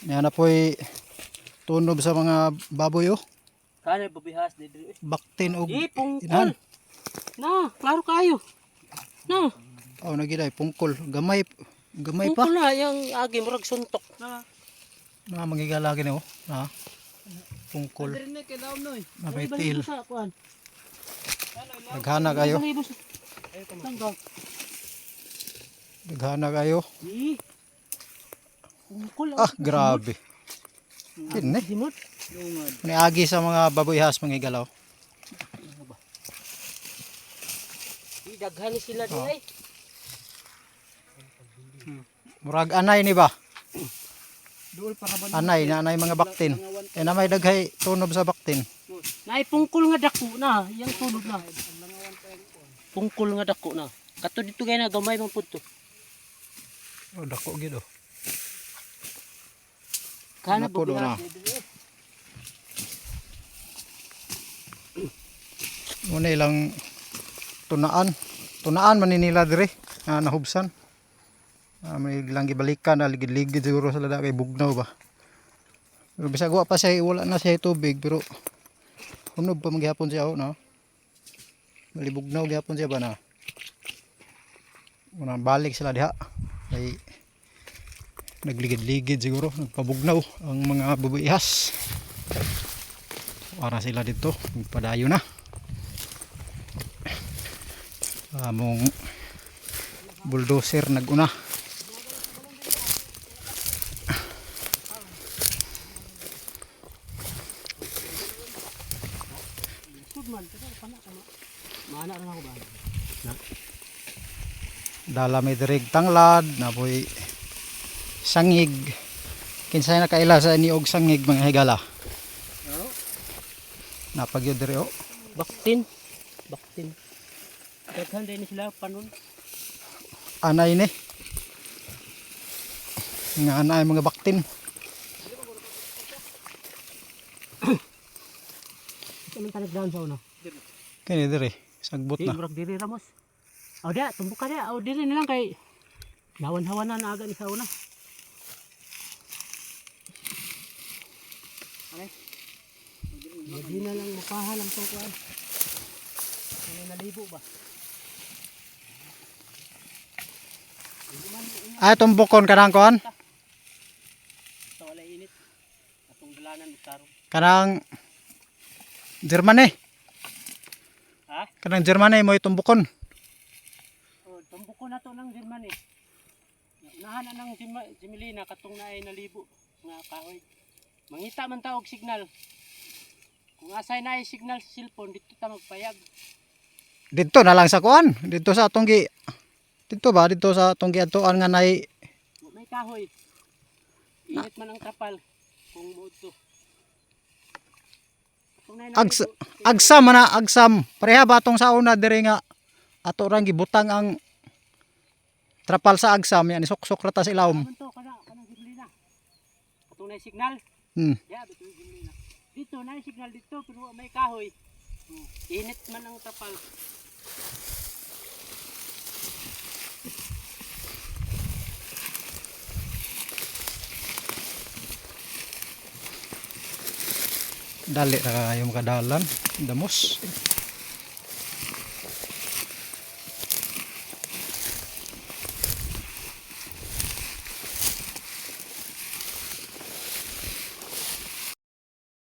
Yan na po'y tunob sa mga baboy oh. Kana babihas diri. Baktin og Eh, pungkol. inahan. Na, klaro kayo. Na, Oh, nagiday pungkol. Gamay gamay pa. pungkol na yang agi murag suntok. Na. Na mangigala gini oh. Na. Pungkol. na kay daom noy. Na may tiil. Sa kuan. Daghana kayo. Balibo sa. Tangga. Daghana kayo. Eh. Pungkol. Ah, grabe. Kini. Simot. Niagi sa mga baboy has mangigalaw. Eh, daghan ni sila Oh. diri. Murag anay ni ba? Duol para ba? Anay na anay mga baktin. Eh na may daghay tunob sa baktin. Naay pungkol nga dako na, yang tulog na. Pungkol nga dako na. Kato dito kay na gamay man pud to. Oh, dako gid oh. Kana Napo do na. Muna ilang tunaan. Tunaan man ni nila dire na nahubsan. Ah, may ilang gibalikan na ligid-ligid siguro sa lada kay bugnaw ba. Pero bisag wa pa siya, wala na siya tubig, pero hunob pa maghapon siya oh, no. Malibugnaw gihapon siya ba na. Una balik sila diha. May nagligid-ligid siguro, nagpabugnaw ang mga babayhas. Para sila dito, padayo na. Among bulldozer naguna. Sud man pero kana kana. Maana ra ako ba? Dala may dirig tanglad, napoy sangig. Kinsay nakaila sa niog sangig, mga higala? Napagyo diri oh. Baktin. Baktin. Daghan din sila panon. Anay ni. Nga anay mga baktin. Ito man tanag down sa una. Kini diri, sagbot Di na. murag diri ramos. Aw da, tumbok ka da. Aw diri na lang kay lawan-hawan na aga ni sa una. Hindi na lang mapaha lang to kuan. Ano nalibo ba? Ay tumbokon kanang kuan. Sa wala init. Atong dalanan karon. Kanang Germany. Ha? Kanang Germany mo tumbokon. Oh, tumbok ko na to ng Germany. Nahan na ng Jimilina katong naay nalibo nga kahoy. Mangita man ta og signal. Kung asay naay signal sa cellphone dito ta magpayag. Dito na lang sa kuan. Dito sa atong gi Dito ba dito sa atong giadtuan nga nay Wa may kahoy. Init man ang trapal kung muudto. Katong naay Ags nalibo, agsam man na agsam. Pareha ba atong sa una diri nga ato rang gibutang ang trapal sa agsam yan isuksok ra ta sa ilawom. man to kana kanang Jimilina. Katong naay signal. Ya, betul Jimilina. Dito naay signal dito pero wa may kahoy. Init man ang trapal. Dali ra kayo makadalan. Damos.